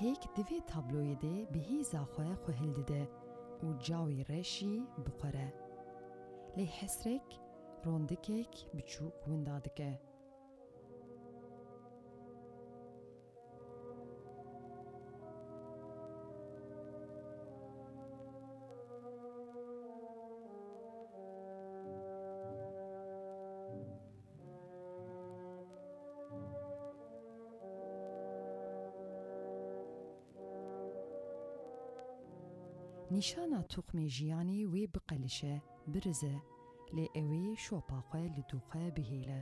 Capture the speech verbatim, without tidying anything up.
Hêk di vê tabloyê de bi hêza xwe xwe hildide û cawî reşî bixwere. Lê hesrek rondikek biçûk winda dike. Nîşana tuxmê jiyanê wê biqelişe, birize, lê ew ê şopa xwe li dû xwe bihêle.